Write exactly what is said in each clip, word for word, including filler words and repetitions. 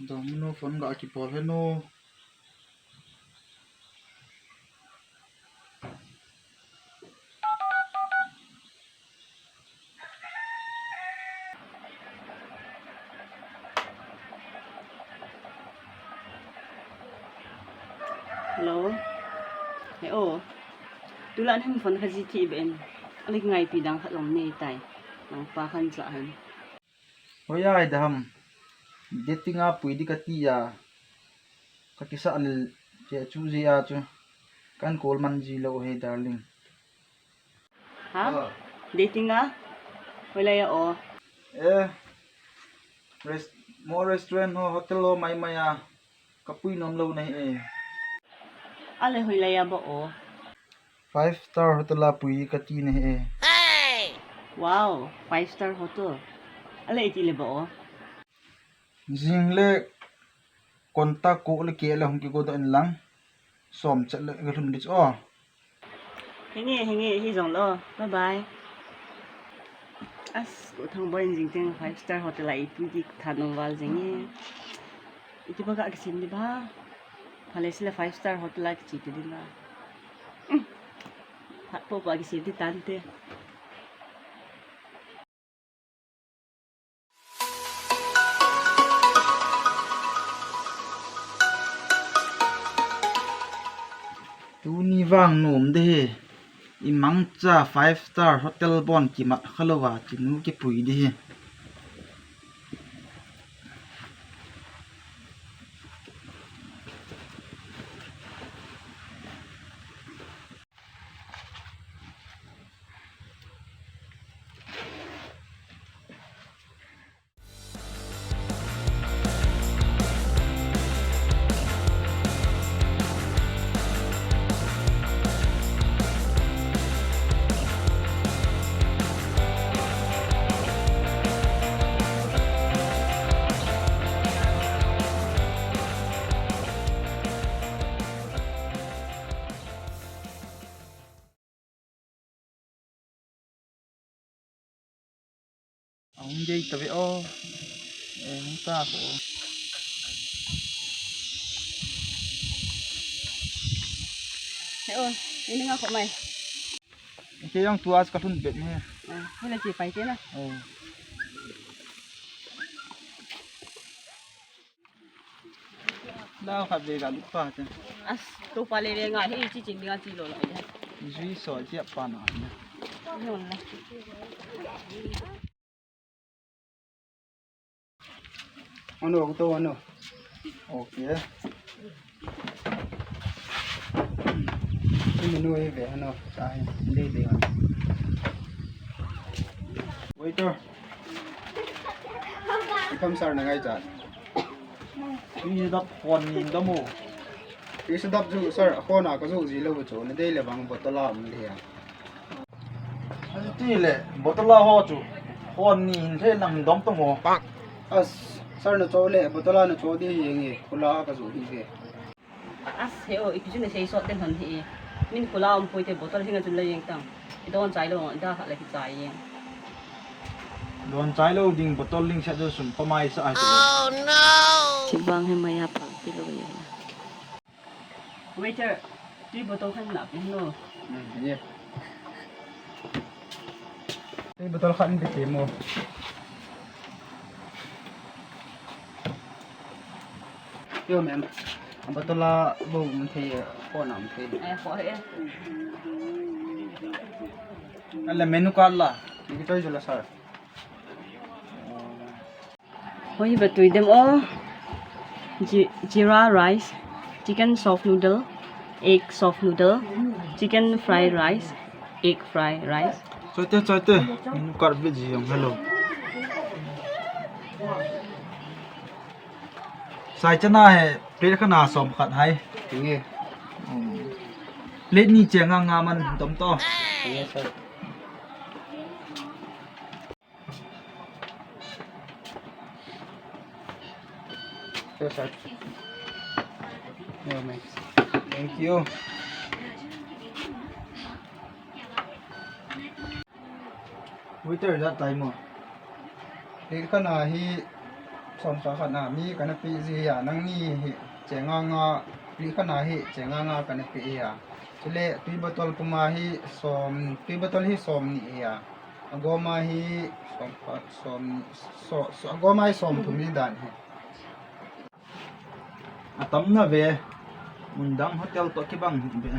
Tong nu phone ga kipol he nu. Hello. He o. Tulan hem phone kha ji thi ben. Alik ngai pi dang khat long nei tai. Nang pa khan cha hen. Hoi ai da ham. Dating a pui di kati a. Ka kisa al che chu ji a chu. Kan call man ji lo he darling. Ha? Ah. Dating a? Hoilai a o? Eh. Rest, mo restaurant ho, hotel ho, mai mai a. Ka pui nom lo nahi e. Ale hoilai a ba o? Five star hotel a pui kati nahi e. Wow, five star hotel. Ale iti le ba o? Jing le contact ko le ke le hung kigo doh in lang. Som chat le ka lhun ding o. Henge, henge, hi jong lo. Bye bye. As, ko thang boy jing teng five star hotel a ipui di tha nong val jing e. Iti ba ka kisim di ba. Phale sila five star hotel a kichi ti di la. Hmm. Phat po pa kisim di tante. Tuni vang nom de he. I mangcha five star hotel bon kimat kha lou va, chinu kipui de he. Ahung dei ta ve o. Eh, hung ta ko. He o, ini nga ko mai. Ke yang tu as ka lhun bet ne. Ah, hula ki pai te na. Oh. Lau khat ve ga lut pa te. As, to pa le le nga hi chi chin dinga chi lo la ya. Jui so chi pa na. Non la. Ano, to ano. Okay. Ini nu e ve ano. Sai, de de ano. Waiter. Ikam sar na ngai cha. Pi dap khon ning dam o. Pi sa dap ju sar, khon a ka ju ji lo chu, na dei le bang bottle a um le ya. Ti le, bottle a ho chu. Khon ni hin the nang dom to mo. As, sar na cho le, bottle a na cho de hi nge, khula ka ju hi ve. As he o, ipi chu na sei sot den hon hi. Min khula um poi te bottle hinga chun la yeng tang. I don chai lo, i da kha la ki chai yeng. Don chai lo ding bottle ling sa do sum pa mai sa ai. Oh no! Chibang he maya pang ti lo yeng. Waiter, tui bottle khan la pe no. Hmm, ye. Tui bottle khan pe te mo. Yo, ma'am. Bottle a bo um thei, ko na um thei. Eh, ko he. Ale menu card la. Ni ki choi jula sir. Hoi, ba tui dem o. Ji-, jeera rice, chicken soft noodle, egg soft noodle, chicken fried rice, egg fried rice. Choi te, choi te. Menu card ve ji yong, hello. Sai chana he, plate khat na som khat hai. Nge. Hmm. Plate ni che nga nga man dom to. Nge, sir. Sir, sir. No, thanks. Thank you. Waiter, that time mo. Plate khat na hi Som khat khat na mi kana pe ji a, nangni hi cheng nga nga, pli khat na hi cheng nga nga kana pe a. Chule tui bottle puma hi som, tui bottle hi som ni a. Agoma hi som khat, som ni, so, so, agoma hi som thum ni dan hi. Atam na ve. Mundang hotel to kibang hi ve.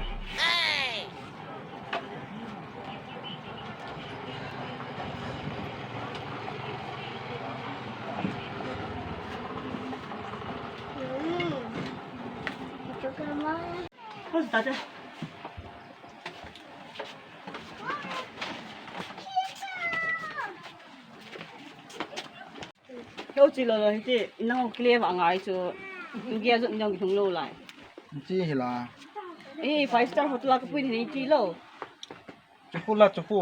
Keu chi lo lo hiti, inang ho kile va ngai chu. Tu kia jot nang thung lo lai. Chi hi la. Eh, five star hotel a ka pui ni chi lo. Chu khu la chu khu.